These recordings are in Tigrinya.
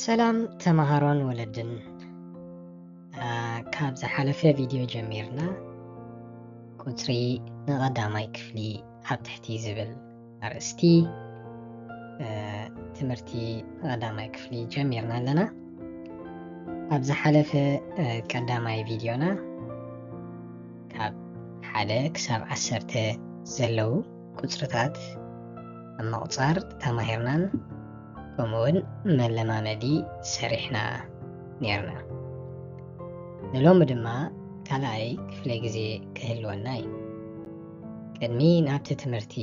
ሰላም ተመሃሮን ወለድን። አ፣ ካብ ዝሓለፈ ቪድዮ ጀሚርና ቁጽሪ ንቐዳማይ ክፍሊ ኣብ ትሕቲ ዝብል ኣርእስቲ፣ እ፣ ትምህርቲ ንቐዳማይ ክፍሊ ጀሚርና ኣለና። ኣብ ዝሓለፈ፣ እ፣ ቀዳማይ ቪድዮና ካብ ሓደ ክሳብ ዓሰርተ ዘለዉ ቁጽርታት ኣብ ምቕጻር ተማሂርናን ከምኡውን መለማመዲ ሰሪሕና ኔርና። ንሎሚ ድማ ካልኣይ ክፍለ ግዜ ክህልወና እዩ። ቅድሚ ናብቲ ትምህርቲ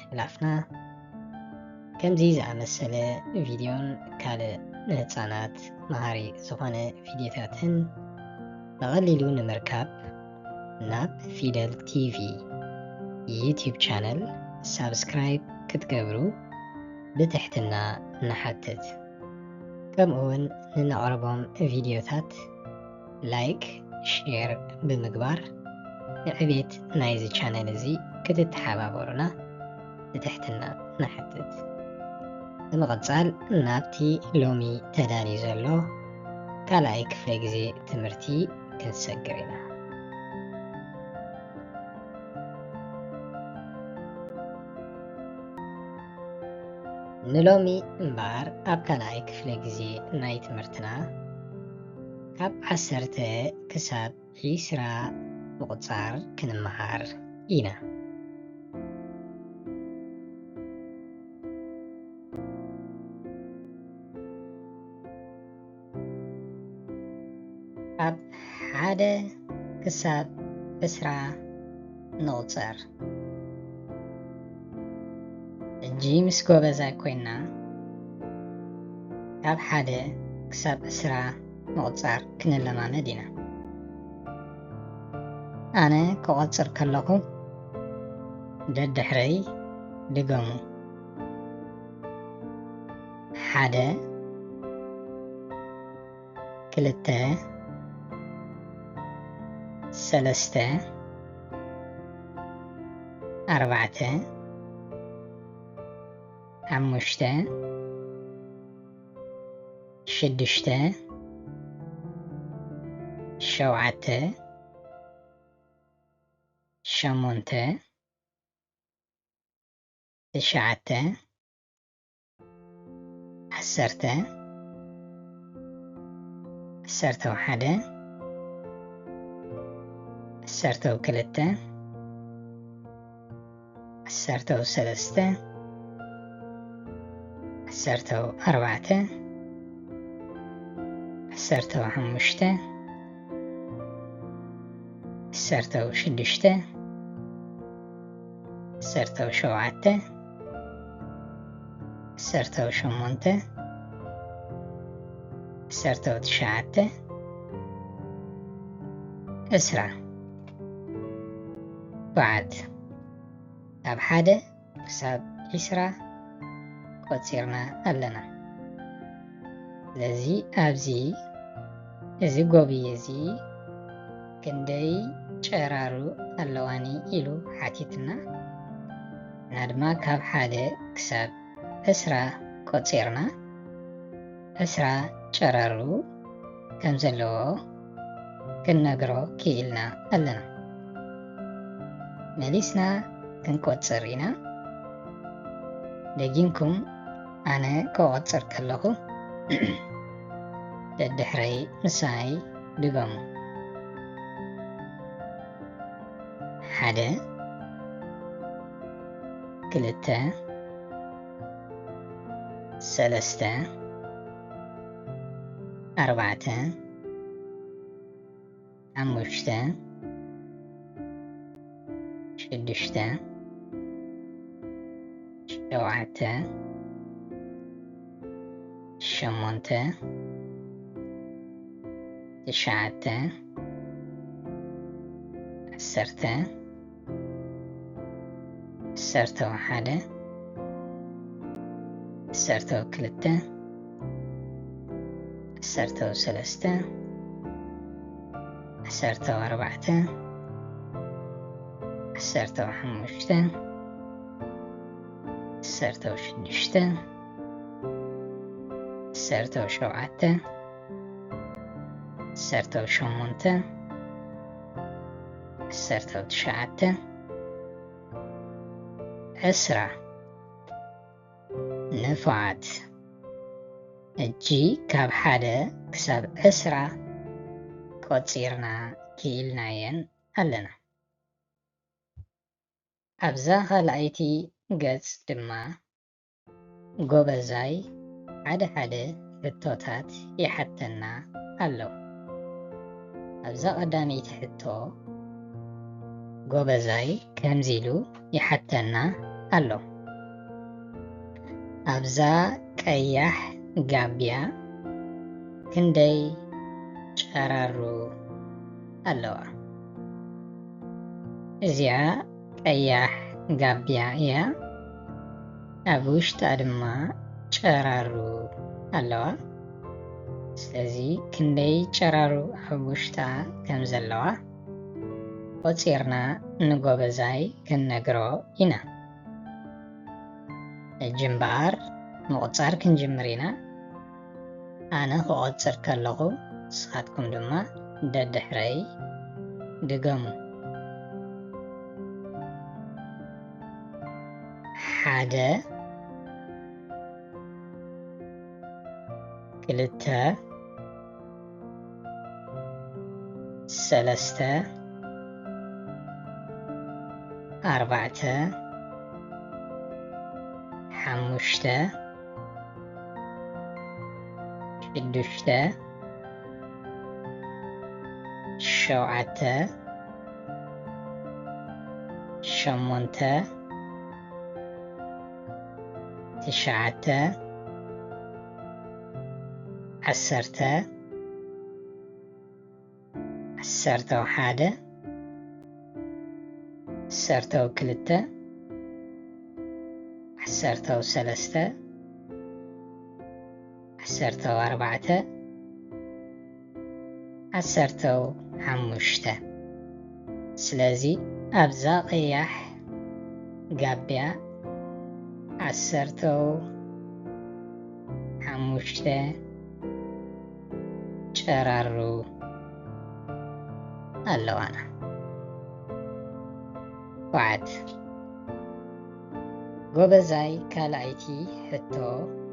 ምሕላፍና፣ ከምዚ ዝኣመሰለ ቪድዮን ካልእ ንህጻናት መሃሪ ዝኾነ ቪድዮታትን ብቐሊሉ ንምርካብ ናብ ፊደል ቲቪ ዩቲዩብ ቻነል ሳብስክራይብ ክትገብሩ ብትሕትና ንሓትት። ከምኡውን ንነቕርቦም ቪድዮታት ላይክ፣ ሼር ብምግባር ንዕቤት ናይዚ ቻነል እዚ ክትተሓባበሩና ብትሕትና ንሓትት። ብምቕጻል ናብቲ ሎሚ ተዳልዩ ዘሎ ካልኣይ ክፍለ ግዜ ትምህርቲ ክንሰግር ኢና። ንሎሚ እምበኣር ኣብ ካልኣይ ክፍለ ግዜ ናይ ትምህርትና ካብ ዓሰርተ ክሳብ ዒስራ ምቑጻር ክንመሃር ኢና። ካብ ሓደ ክሳብ ዕስራ ንቑጸር። ሕጂ ምስ ጎበዛይ ኮይና ካብ ሓደ ክሳብ ዕስራ ምቑጻር ክንለማመድ ኢና። ኣነ ክቖጽር ከለኹ ደድሕረይ ድገሙ። ሓደ፣ ክልተ፣ ሰለስተ፣ ኣርባዕተ፣ ሓሙሽተ፣ ሽዱሽተ፣ ሸውዓተ፣ ሸሞንተ፣ ትሽዓተ፣ ዓሰርተ፣ ዓሰርተ ሓደ፣ ዓሰርተ ክልተ፣ ዓሰርተ ሰለስተ፣ ዓሰርተ ኣርባዕተ፣ ዓሰርተ ሓሙሽተ፣ ዓሰርተ ሽዱሽተ፣ ዓሰርተ ሸውዓተ፣ ዓሰርተ ሸሞንተ፣ ዓሰርተ ትሽዓተ፣ ዕስራ። በዓት ካብ ሓደ ክሳብ ዕስራ ቆጺርና ኣለና። ስለዚ ኣብዚ እዚ ጎብየ እዚ ክንደይ ጨራሩ ኣለዋኒ ኢሉ ሓቲትና። ንሕና ድማ ካብ ሓደ ክሳብ ዕስራ ቆጺርና ዕስራ ጨራሩ ከም ዘለዎ ክንነግሮ ክኢልና ኣለና። መሊስና ክንቆጽር ኢና። ደጊምኩም ኣነ ክቆጽር ከለኹ ደድሕረይ ምሳይ ድገሙ። ሓደ፣ ክልተ፣ ሰለስተ፣ ኣርባዕተ፣ ሓሙሽተ፣ ሽዱሽተ፣ ሸውዓተ፣ ሸሞንተ፣ ትሽዓተ፣ ዓሰርተ፣ ዓሰርተ ሓደ፣ ዓሰርተ ክልተ፣ ዓሰርተ ሰለስተ፣ ዓሰርተ ኣርባዕተ፣ ዓሰርተ ሓሙሽተ፣ ዓሰርተ ሽዱሽተ፣ ዓሰርተው ሸውዓተ፣ ዓሰርተው ሸሞንተ፣ ዓሰርተው ትሽዓተ፣ ዕስራ። ንፉዓት። ሕጂ ካብ ሓደ ክሳብ ዕስራ ቆጺርና ክኢልናየን ኣለና። ኣብዛ ካልኣይቲ ገጽ ድማ ጎበዛይ ሓደ ሓደ ሕቶታት ይሓተና ኣሎ። ኣብዛ ቀዳመይቲ ሕቶ ጎበዛይ ከምዚ ኢሉ ይሓተና ኣሎ። ኣብዛ ቀያሕ ጋብያ ክንደይ ጨራሩ ኣለዋ? እዚኣ ቀያሕ ጋብያ እያ። ኣብ ውሽጣ ድማ ጨራሩ ኣለዋ። ስለዚ ክንደይ ጨራሩ ኣብ ውሽጣ ከም ዘለዋ ቆጺርና ንጎበዛይ ክንነግሮ ኢና። ሕጂ እምበኣር ምቑጻር ክንጅምር ኢና። ኣነ ክቖጽር ከለኹ ንስኻትኩም ድማ ደድሕረይ ድገሙ። ሓደ፣ ክልተ፣ ሰለስተ፣ ኣርባዕተ፣ ሓሙሽተ፣ ሽዱሽተ፣ ሸውዓተ፣ ሸሞንተ፣ ትሽዓተ፣ ዓሰርተ፣ ዓሰርተው ሓደ፣ ዓሰርተው ክልተ፣ ዓሰርተው ሰለስተ፣ ዓሰርተው ኣርባዕተ፣ ዓሰርተው ሓሙሽተ። ስለዚ ኣብዛ ቀያሕ ጋብያ ዓሰርተው ሓሙሽተ ጨራሩ ኣለዋና። ኳዓት። ጎበዛይ ካልኣይቲ ሕቶ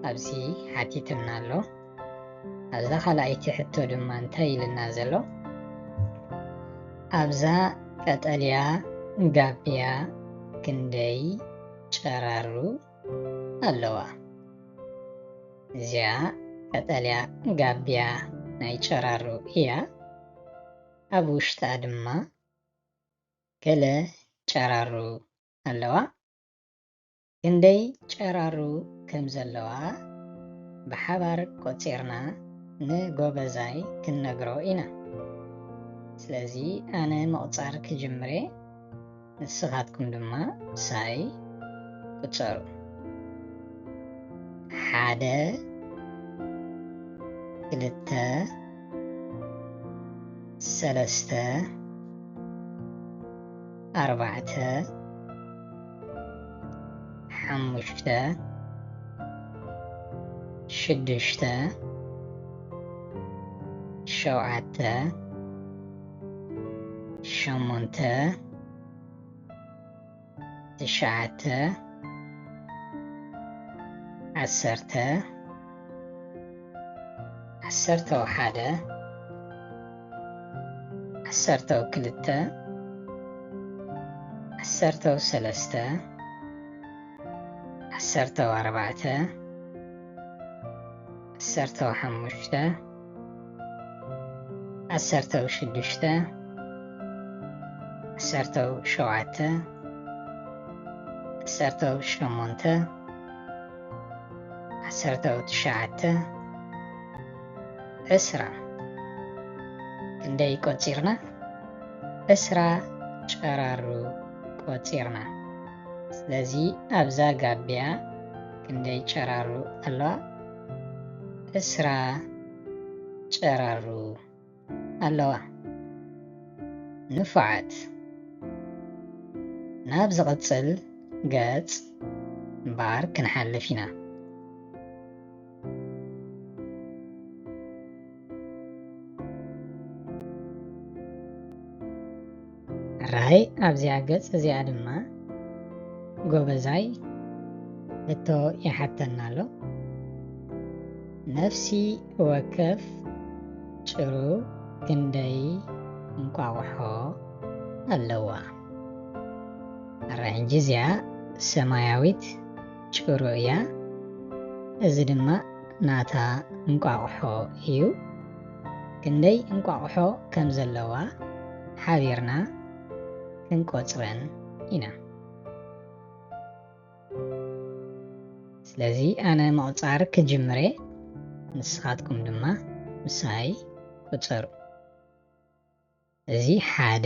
ኣብዚ ሓቲትና ኣሎ። ኣብዛ ካልኣይቲ ሕቶ ድማ እንታይ ኢልና ዘሎ? ኣብዛ ቀጠልያ ጋብያ ክንደይ ጨራሩ ኣለዋ? እዚኣ ቀጠልያ ጋብያ ናይ ጨራሩ እያ። ኣብ ውሽጣ ድማ ገለ ጨራሩ ኣለዋ። ክንደይ ጨራሩ ከም ዘለዋ ብሓባር ቆጺርና ንጎበዛይ ክንነግሮ ኢና። ስለዚ ኣነ ምቕጻር ክጅምር እየ፣ ንስኻትኩም ድማ ምሳይ ቁጸሩ። ሓደ፣ ክልተ፣ ሰለስተ፣ ኣርባዕተ፣ ሓሙሽተ፣ ሽዱሽተ፣ ሸውዓተ፣ ሸሞንተ፣ ትሽዓተ፣ ዓሰርተ፣ ዓሰርተው ሓደ፣ ዓሰርተው ክልተ፣ ዓሰርተው ሰለስተ፣ ዓሰርተው ኣርባዕተ፣ ዓሰርተው ሓሙሽተ፣ ዓሰርተው ሽዱሽተ፣ ዓሰርተው ሸውዓተ፣ ዓሰርተው ሸሞንተ፣ ዓሰርተው ትሽዓተ፣ ዕስራ። ክንደይ ቆጺርና? ዕስራ ጨራሩ ቆጺርና። ስለዚ ኣብዛ ጋብያ ክንደይ ጨራሩ ኣለዋ? ዕስራ ጨራሩ ኣለዋ። ንፉዓት። ናብ ዝቕጽል ገጽ እምበኣር ክንሓልፍ ኢና። ኣብዚኣ ገጽ እዚኣ ድማ ጎበዛይ ሕቶ ይሓተና ኣሎ። ነፍሲ ወከፍ ጭሩ ክንደይ እንቋቑሖ ኣለዋ? ኣረ፣ ሕጂ እዚኣ ሰማያዊት ጭሩ እያ። እዚ ድማ ናታ እንቋቑሖ እዩ። ክንደይ እንቋቑሖ ከም ዘለዋ ሓቢርና ክንቆጽረን ኢና። ስለዚ ኣነ ምቑጻር ክጅምር እየ፣ ንስኻትኩም ድማ ምሳይ ቁጸሩ። እዚ ሓደ፣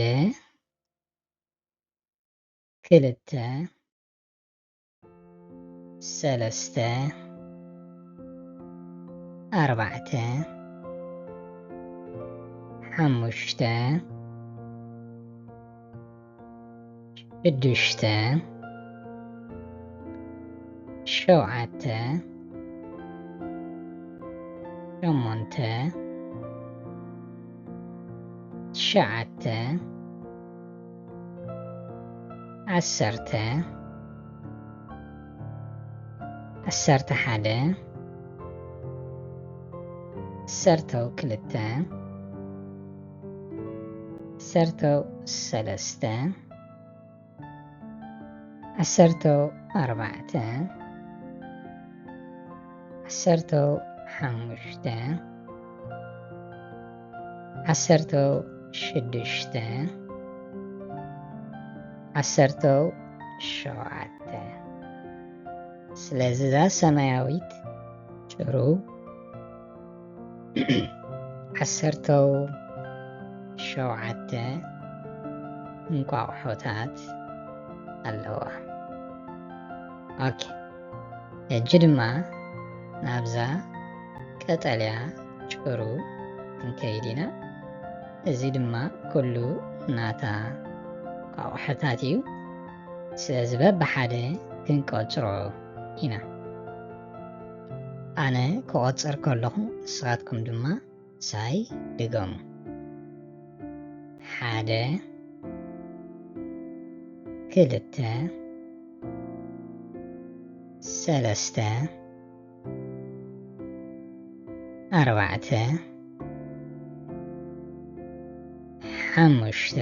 ክልተ፣ ሰለስተ፣ ኣርባዕተ፣ ሓሙሽተ፣ ሽዱሽተ፣ ሸውዓተ፣ ሸሞንተ፣ ትሽዓተ፣ ዓሰርተ፣ ዓሰርተ ሓደ፣ ዓሰርተው ክልተ፣ ዓሰርተው ሰለስተ፣ ዓሰርተው ኣርባዕተ፣ ዓሰርተው ሓሙሽተ፣ ዓሰርተው ሽዱሽተ፣ ዓሰርተው ሸውዓተ። ስለዚ እዛ ሰማያዊት ጭሩ ዓሰርተው ሸውዓተ እንቋቑሖታት ኣለዋ። ኦኬ፣ ሕጂ ድማ ናብዛ ቀጠልያ ጭሩ ክንከይድ ኢና። እዚ ድማ ኩሉ ናታ እንቋቑሖታት እዩ። ስለዚ በብሓደ ክንቆጽሮ ኢና። ኣነ ክቆጽር ከለኹ ንስኻትኩም ድማ ምሳይ ድገሙ። ሓደ፣ ክልተ፣ ሰለስተ፣ ኣርባዕተ፣ ሓሙሽተ፣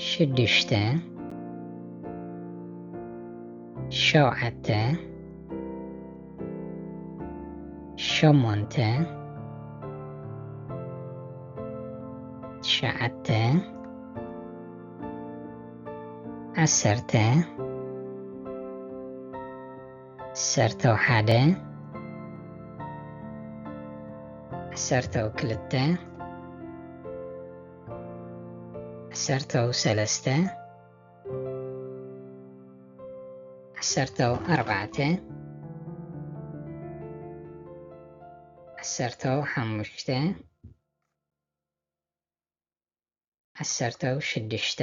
ሽዱሽተ፣ ሸውዓተ፣ ሸሞንተ፣ ትሽዓተ፣ ዓሰርተ፣ ዓሰርተው ሓደ፣ ዓሰርተው ክልተ፣ ዓሰርተው ሰለስተ፣ ዓሰርተው ኣርባዕተ፣ ዓሰርተው ሓሙሽተ፣ ዓሰርተው ሽዱሽተ፣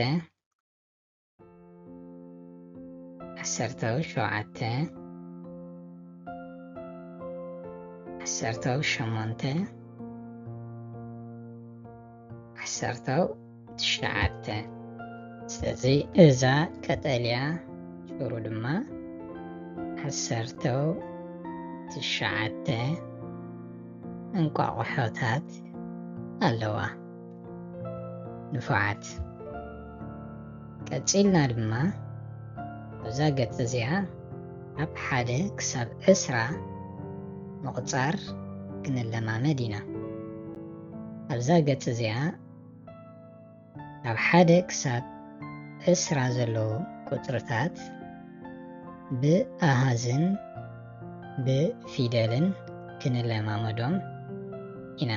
ዓሰርተው ሸውዓተ፣ ዓሰርተው ሸሞንተ፣ ዓሰርተው ትሽዓተ። ስለዚ እዛ ቀጠልያ ጭሩ ድማ ዓሰርተው ትሽዓተ እንቋቑሖታት ኣለዋ። ንፉዓት። ቀጺልና ድማ ኣብዛ ገጽ እዚኣ ካብ ሓደ ክሳብ ዕስራ ምቑጻር ክንለማመድ ኢና። ኣብዛ ገጽ እዚኣ ካብ ሓደ ክሳብ ዕስራ ዘለዉ ቁጽርታት ብኣሃዝን ብፊደልን ክንለማመዶም ኢና።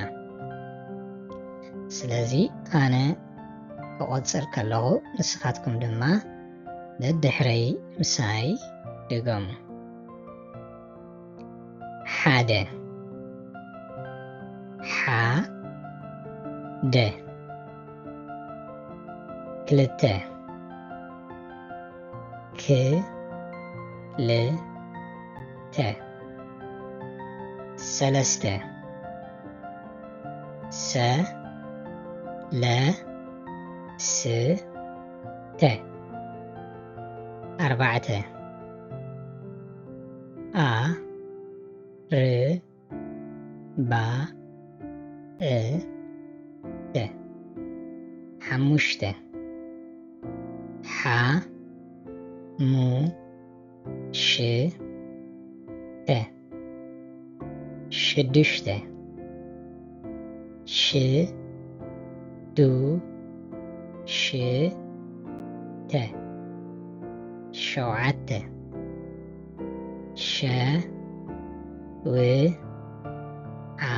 ስለዚ ኣነ ክቆጽር ከለኹ ንስኻትኩም ድማ ደድሕረይ ምሳይ ድገሙ። ሓደ፣ ሓ፣ ደ። ክልተ፣ ክ፣ ል፣ ተ። ሰለስተ፣ ሰ፣ ለ፣ ስ ተ ኣርባዕተ። ኣ ር ባ ዕ ተ ሓሙሽተ። ሓ ሙ ሽ ተ ሽዱሽተ። ሽ ዱ ሽ ተ ሸውዓተ። ሸ ው ዓ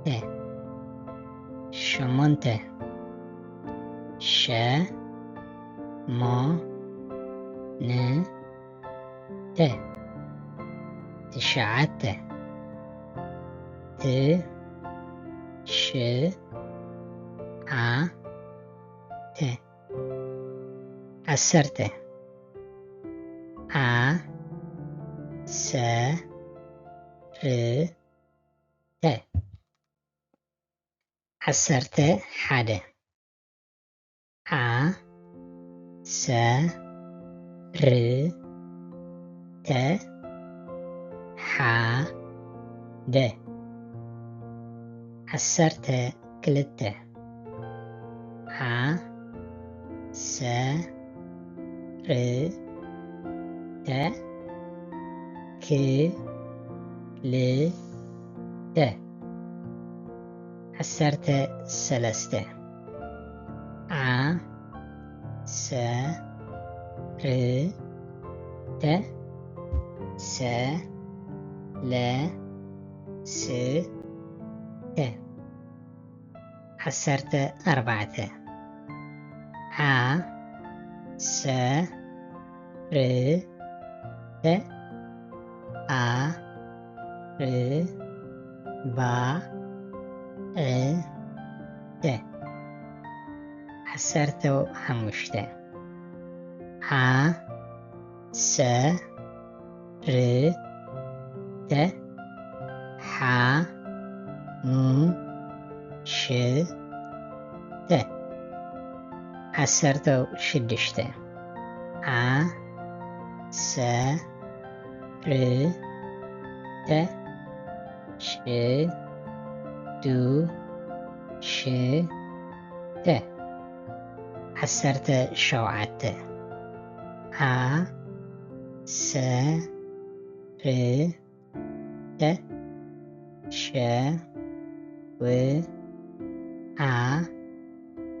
ተ ሸሞንተ። ሸ ሞ ን ተ ትሽዓተ። ት ሽ ዓ ተ ዓሰርተ። ዓ ሰ ር ተ ዓሰርተ ሓደ። ዓ ሰ ር ተ ሓ ደ ዓሰርተ ክልተ። ዓ ሰ ር ተ ክ ል ተ ዓሰርተ ሰለስተ። ዓ ሰ ር ተ ሰ ለ ስ ተ ዓሰርተ ኣርባዕተ። ዓ ሰ ር ተ ኣ ር ባ ዕ ተ ዓሰርተ ሓሙሽተ። ዓ ሰ ር ተ ሓ ሙ ሽ ተ ዓሰርተ ሽዱሽተ። ዓ ሰ ር ተ ሽ ዱ ሽ ተ ዓሰርተ ሸውዓተ። ዓ ሰ ር ተ ሸ ው ዓ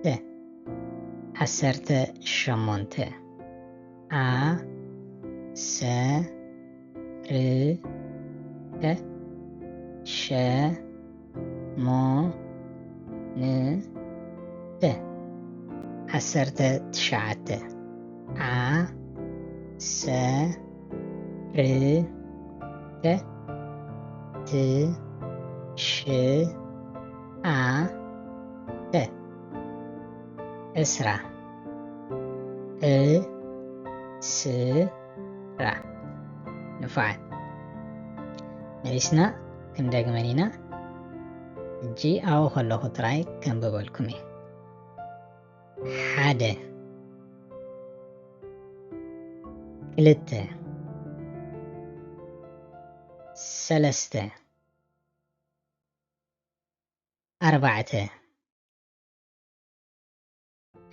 ተ ዓሰርተ ሸሞንተ። ዓ ሰ ር ተ ሸ ሞ ን ተ ዓሰርተ ትሽዓተ። ዓ ሰ ር ተ ት ሽ ዓ ተ ዕስራ። ዕ ስ ራ። ንፉዓት። መሊስና ክንደግመን ኢና። ሕጂ ኣብኡ ከለኹ ጥራይ ከንብበልኩም እየ። ሓደ፣ ክልተ፣ ሰለስተ፣ ኣርባዕተ፣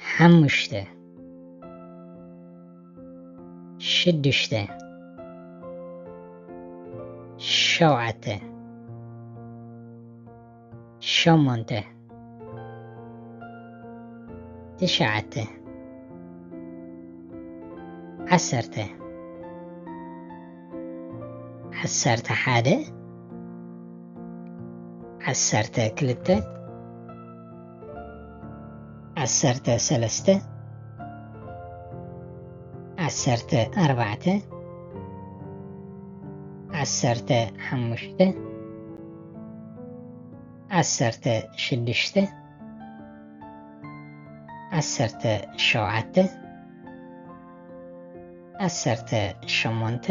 ሓሙሽተ፣ ሽዱሽተ፣ ሸውዓተ፣ ሸሞንተ፣ ትሽዓተ፣ ዓሰርተ፣ ዓሰርተ ሓደ፣ ዓሰርተ ክልተ፣ ዓሰርተ ሰለስተ፣ ዓሰርተ ኣርባዕተ፣ ዓሰርተ ሓሙሽተ፣ ዓሰርተ ሽዱሽተ፣ ዓሰርተ ሸውዓተ፣ ዓሰርተ ሸሞንተ፣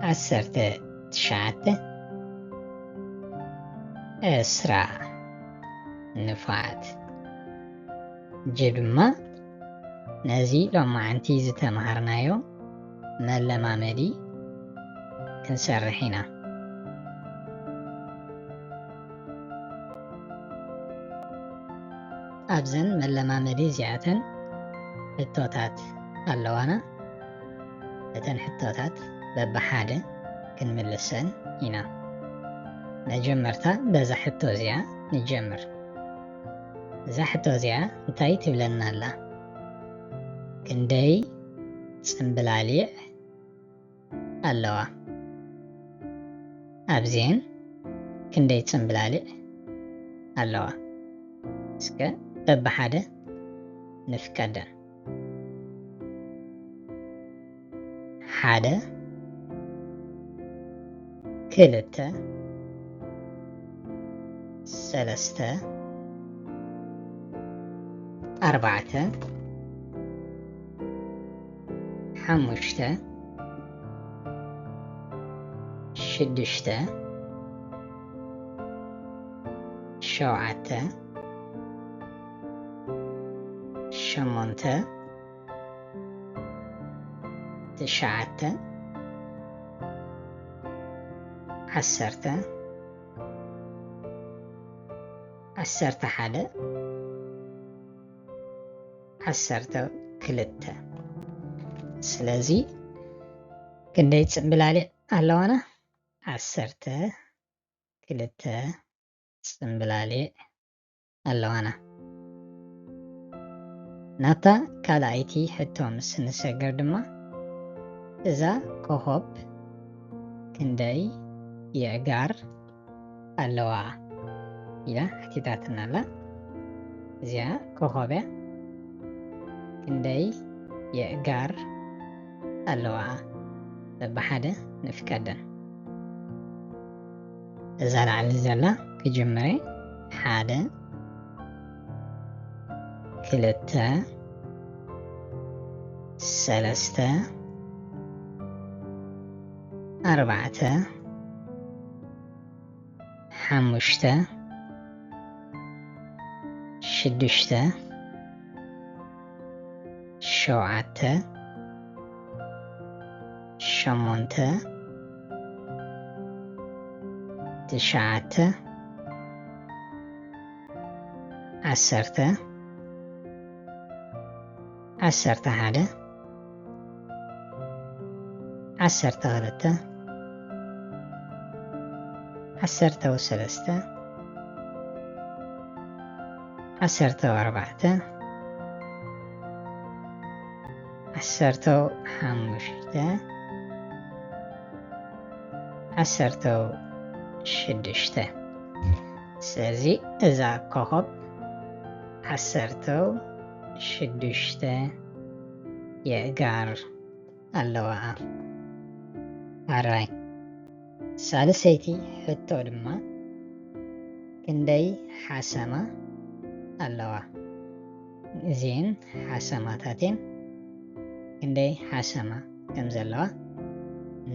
ዓሰርተ ትሽዓተ፣ ዕስራ። ንፋት። ሕጂ ድማ ነዚ ሎማዓንቲ ዝተምሃርናዮ መለማመዲ ክንሰርሕ ኢና። ኣብዘን መለማመዲ እዚኣተን ሕቶታት ኣለዋና። እተን ሕቶታት በብሓደ ክንምልሰን ኢና። መጀመርታ በዛ ሕቶ እዚኣ ንጀምር። እዛ ሕቶ እዚኣ እንታይ ትብለና ኣላ? ክንደይ ጽምብላሊዕ ኣለዋ? ኣብዚኤን ክንደይ ጽምብላሊዕ ኣለዋ? እስከ በብሓደ ንፍቀደን። ሓደ፣ ክልተ፣ ሰለስተ፣ ኣርባዕተ፣ ሓሙሽተ፣ ሽዱሽተ፣ ሸውዓተ፣ ሸሞንተ፣ ትሽዓተ፣ ዓሰርተ፣ ዓሰርተ ሓደ፣ ዓሰርተ ክልተ። ስለዚ ክንደይ ጽምብላሊዕ ኣለዋና? ዓሰርተ ክልተ ጽምብላሊዕ ኣለዋና። ናብታ ካልኣይቲ ሕቶ ምስ ንሰግር ድማ፣ እዛ ኮኾብ ክንደይ የእጋር ኣለዋ ኢላ ሕቲታትና ኣላ። እዚኣ ኮኾብ እያ። ክንደይ የእጋር ኣለዋ? በብሓደ ንፍቀደን። እዛ ላዕሊ ዘላ ክጅምር እየ። ሓደ፣ ክልተ፣ ሰለስተ፣ ኣርባዕተ፣ ሓሙሽተ፣ ሽዱሽተ፣ ሸውዓተ፣ ሸሞንተ፣ ትሽዓተ፣ ዓሰርተ፣ ዓሰርተ ሓደ፣ ዓሰርተ ክልተ፣ ዓሰርተ ወሰለስተ፣ ዓሰርተ ወኣርባዕተ፣ ዓሰርተ ወሓሙሽተ፣ ዓሰርተ ወሽዱሽተ። ስለዚ እዛ ኮኾብ ዓሰርተ ወሽዱሽተ የእጋር ኣለዋ። ኣራይ። ሳልሰይቲ ሕቶ ድማ ክንደይ ሓሰማ ኣለዋ? እዚኤን ሓሰማታትን ክንደይ ሓሰማ ከም ዘለዋ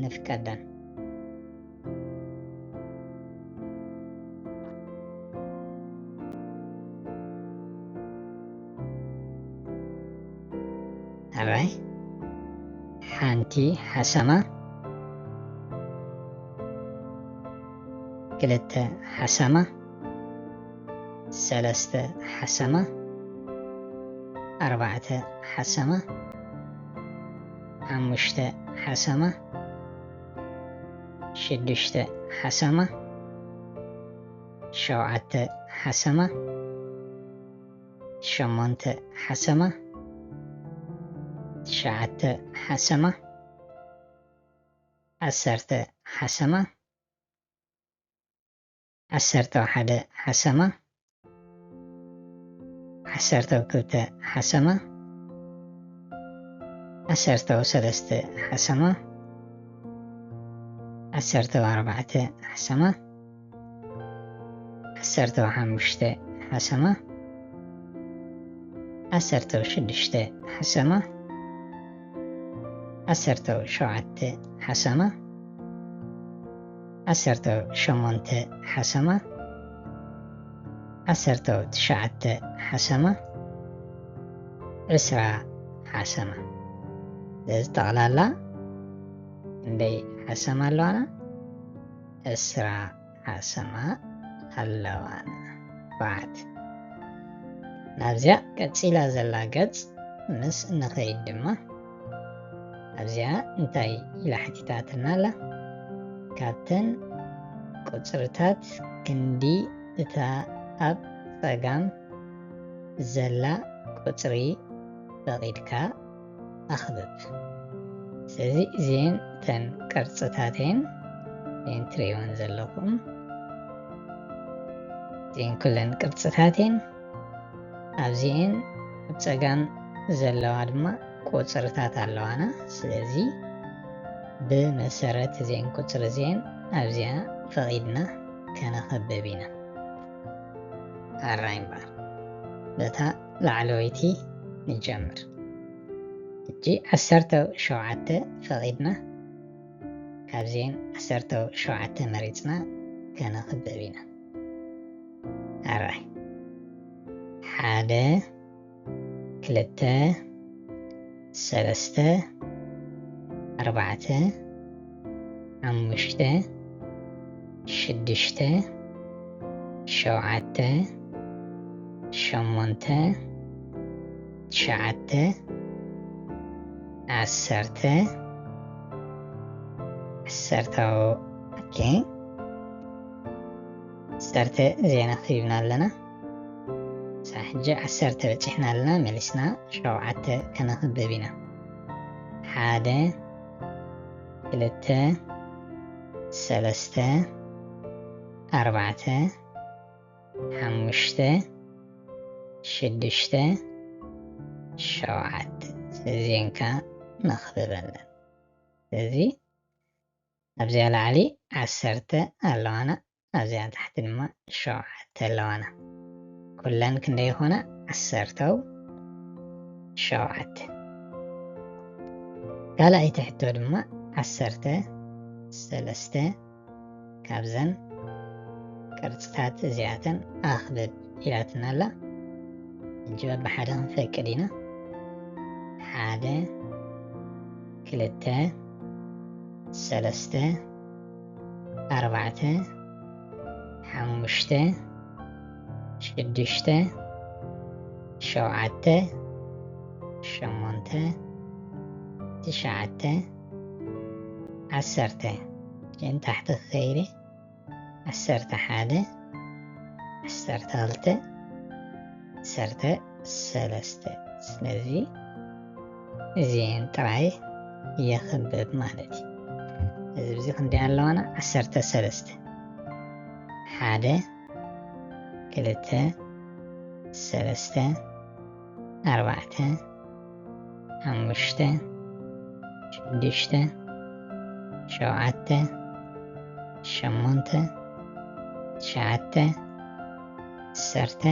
ንፍቀደን። ኣራይ። ሓንቲ ሓሰማ፣ ክልተ ሓሰማ፣ ሰለስተ ሓሰማ፣ ኣርባዕተ ሓሰማ፣ ሓሙሽተ ሓሰማ፣ ሽዱሽተ ሓሰማ፣ ሸውዓተ ሓሰማ፣ ሸሞንተ ሓሰማ፣ ትሽዓተ ሓሰማ፣ ዓሰርተ ሓሰማ፣ ዓሰርተ ሓደ ሓሰማ፣ ዓሰርተ ክልተ ሓሰማ፣ ዓሰርተ ሰለስተ ሓሰማ፣ ዓሰርተ ኣርባዕተ ሓሰማ፣ ዓሰርተ ሓሙሽተ ሓሰማ፣ ዓሰርተ ሽዱሽተ ሓሰማ፣ ዓሰርተ ሸውዓተ ሓሰማ፣ ዓሰርተ ሸሞንተ ሓሰማ፣ ዓሰርተ ትሽዓተ ሓሰማ፣ ዕስራ ሓሰማ። ስለዚ ጠቕላላ ክንደይ ሓሰማ ኣለዋና? ዕስራ ሓሰማ ኣለዋና። በዓት ናብዚኣ ቀጺላ ዘላ ገጽ ምስ እንኸይድ ድማ ኣብዚኣ እንታይ ኢላ ሓቲታትና ኣላ? ካብተን ቁጽርታት ክንዲ እታ ኣብ ጸጋም ዘላ ቁጽሪ ፈቒድካ ኣኽብብ። ስለዚ እዚኤን እተን ቅርጽታተን እየን ትርእይወን ዘለኹም። እዚኤን ኩለን ቅርጽታተን ኣብዚኤን ኣብ ጸጋም ዘለዋ ድማ ቁጽርታት ኣለዋና። ስለዚ ብመሰረት እዚኤን ቁጽሪ እዚኤን ኣብዚኣ ፈቒድና ከነኸብብ ኢና። ኣራይ እምበኣር በታ ላዕለወይቲ ንጀምር። ሕጂ ዓሰርተ ሸውዓተ ፈቒድና ካብዚኤን ዓሰርተ ሸውዓተ መሪጽና ከነኽብብ ኢና። ኣራይ ሓደ ክልተ ሰለስተ ኣርባዕተ ሓሙሽተ ሽዱሽተ ሸውዓተ ሸሞንተ ትሽዓተ ዓሰርተ ዓሰርተ። ኦኬ፣ ዓሰርተ ዜና ክብና ኣለና። ሳብ ሕጂ ዓሰርተ በጺሕና ኣለና፣ መሊስና ሸውዓተ ከነኽብብ ኢና። ሓደ ክልተ ሰለስተ ኣርባዕተ ሓሙሽተ ሽዱሽተ ሸውዓተ። እዚኤንካ ነኽብበለን። ስለዚ ኣብዚኣ ላዕሊ ዓሰርተ ኣለዋና፣ ኣብዚኣ ታሕቲ ድማ ሸውዓተ ኣለዋና። ኩለን ክንደይ ይኾና? ዓሰርተው ሸውዓተ። ካልኣይቲ ሕቶ ድማ ዓሰርተ ሰለስተ ካብዘን ቅርጽታት እዚኣተን ኣኽብብ ኢላትና ኣላ። ሕጂ በብሓደ ክንፈቅድ ኢና። ሓደ ክልተ ሰለስተ ኣርባዕተ ሓሙሽተ ሽዱሽተ ሸውዓተ ሸሞንተ ትሽዓተ ዓሰርተ። እን ታሕቲ ክኸይደ ዓሰርተ ሓደ ዓሰርተ ክልተ ዓሰርተ ሰለስተ። ስለዚ እዚኤን ጥራይ የኽብብ ማለት እዩ። እዚ ብዚ ክንደይ ኣለዋና? ዓሰርተ ሰለስተ። ሓደ ክልተ ሰለስተ ኣርባዕተ ሓሙሽተ ሽዱሽተ ሸውዓተ ሸሞንተ ትሽዓተ ዓሰርተ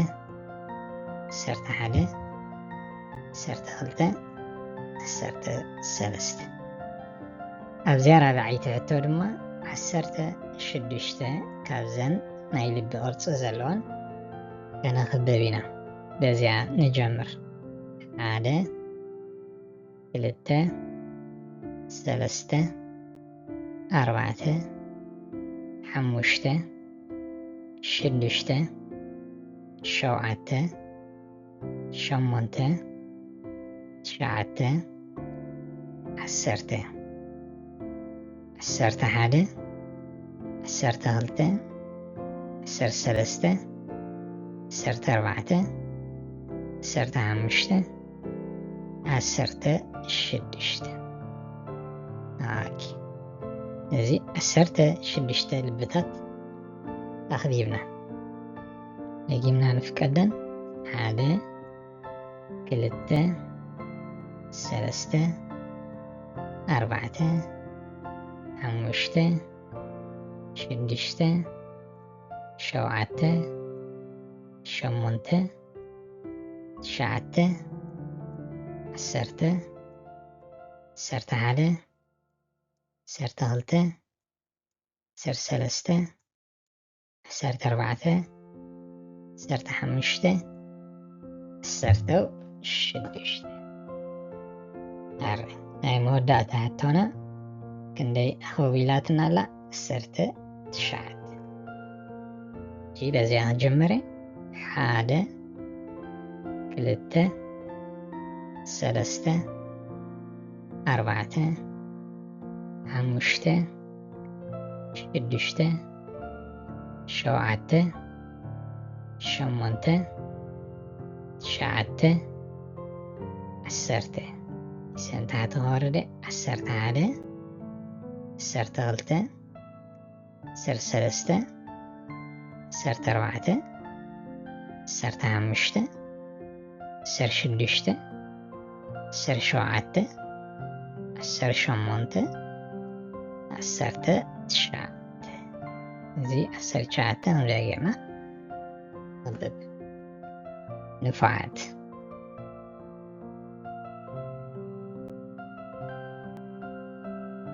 ዓሰርተ ሓደ ዓሰርተ ክልተ ዓሰርተ ሰለስተ። ኣብዚኣ ራብዓይቲ ሕቶ ድማ ዓሰርተ ሽዱሽተ ካብዘን ናይ ልቢ ቅርጺ ዘለወን ከነኽብብ ኢና። በዚኣ ንጀምር። ሓደ ክልተ ሰለስተ ኣርባዕተ ሓሙሽተ ሽዱሽተ ሸውዓተ ሸሞንተ ትሽዓተ ዓሰርተ። ዓሰርተ ሓደ ዓሰርተ ክልተ ዓሰርተ ሰለስተ ዓሰርተ ኣርባዕተ ዓሰርተ ሓሙሽተ ዓሰርተ ሽዱሽተ። ኦኬ፣ እዚ ዓሰርተ ሽዱሽተ ልብታት ኣኽቢብና። ደጊምና ንፍቀደን። ሓደ ክልተ ሰለስተ ኣርባዕተ ሓሙሽተ ሽዱሽተ ሸውዓተ ሸሞንተ ትሽዓተ ዓሰርተ ዓሰርተ ሓደ ዓሰርተ ክልተ ዓሰርተ ሰለስተ ዓሰርተ ኣርባዕተ ዓሰርተ ሓሙሽተ፣ ዓሰርተ ሽዱሽተ። ኣረ፣ ናይ መወዳእታ ሕቶና ክንደይ ኣኸቢላትና ኣላ? ዓሰርተ ትሽዓተ። እሺ፣ በዚኣ ክንጀምር። ሓደ፣ ክልተ፣ ሰለስተ፣ ኣርባዕተ፣ ሓሙሽተ፣ ሽዱሽተ፣ ሸውዓተ፣ ሸሞንተ፣ ትሽዓተ፣ ዓሰርተ። ሰንታቲ ከወርደ፣ ዓሰርተ ሓደ፣ ዓሰርተ ክልተ፣ ዓሰርተ ሰለስተ፣ ዓሰርተ ኣርባዕተ፣ ዓሰርተ ሓሙሽተ፣ ዓሰርተ ሽዱሽተ፣ ዓሰርተ ሸውዓተ፣ ዓሰርተ ሸሞንተ፣ ዓሰርተ ትሽዓተ። እዚ ዓሰርተ ትሽዓተ ከም ዘገርና ንብብ። ንፉዓት።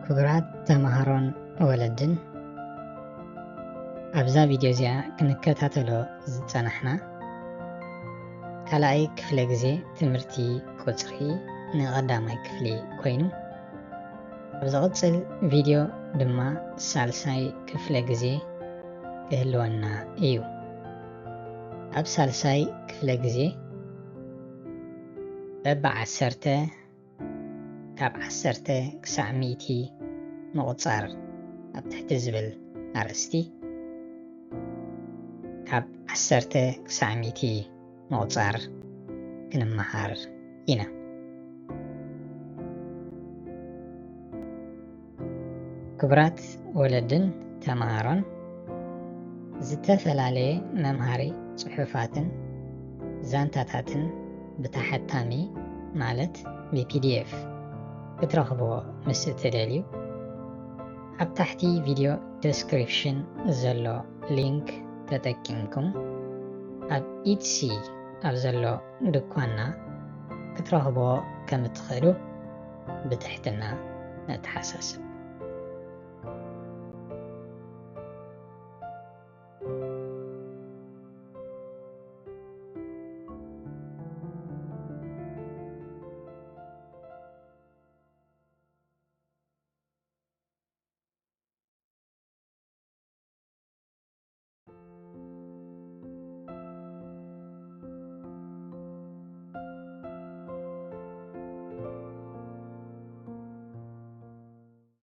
ክቡራት ተምሃሮን ወለድን፣ ኣብዛ ቪድዮ እዚኣ ክንከታተሎ ዝጸናሕና ካልኣይ ክፍለ ግዜ ትምህርቲ ቁጽሪ ንቐዳማይ ክፍሊ ኮይኑ፣ ኣብ ዝቕጽል ቪድዮ ድማ ሳልሳይ ክፍለ ግዜ ክህልወና እዩ። ኣብ ሳልሳይ ክፍለ ግዜ በብዓሰርተ፣ ካብ ዓሰርተ ክሳዕ ሚእቲ ምቑጻር ኣብ ትሕቲ ዝብል ኣርእስቲ፣ ካብ ዓሰርተ ክሳዕ ሚእቲ ምቑጻር ክንመሃር ኢና። ክቡራት ወለድን ተምሃሮን፣ ዝተፈላለየ መምሃሪ ጽሑፋትን ዛንታታትን ብተሓታሚ፣ ማለት ብፒዲኤፍ ክትረኽብዎ ምስ እትደልዩ፣ ኣብ ታሕቲ ቪድዮ ዴስክሪፕሽን ዘሎ ሊንክ ተጠቂምኩም ኣብ ኢትሲ ኣብ ዘሎ ድኳንና ክትረኽብዎ ከም እትኽእሉ ብትሕትና ነተሓሳስብ።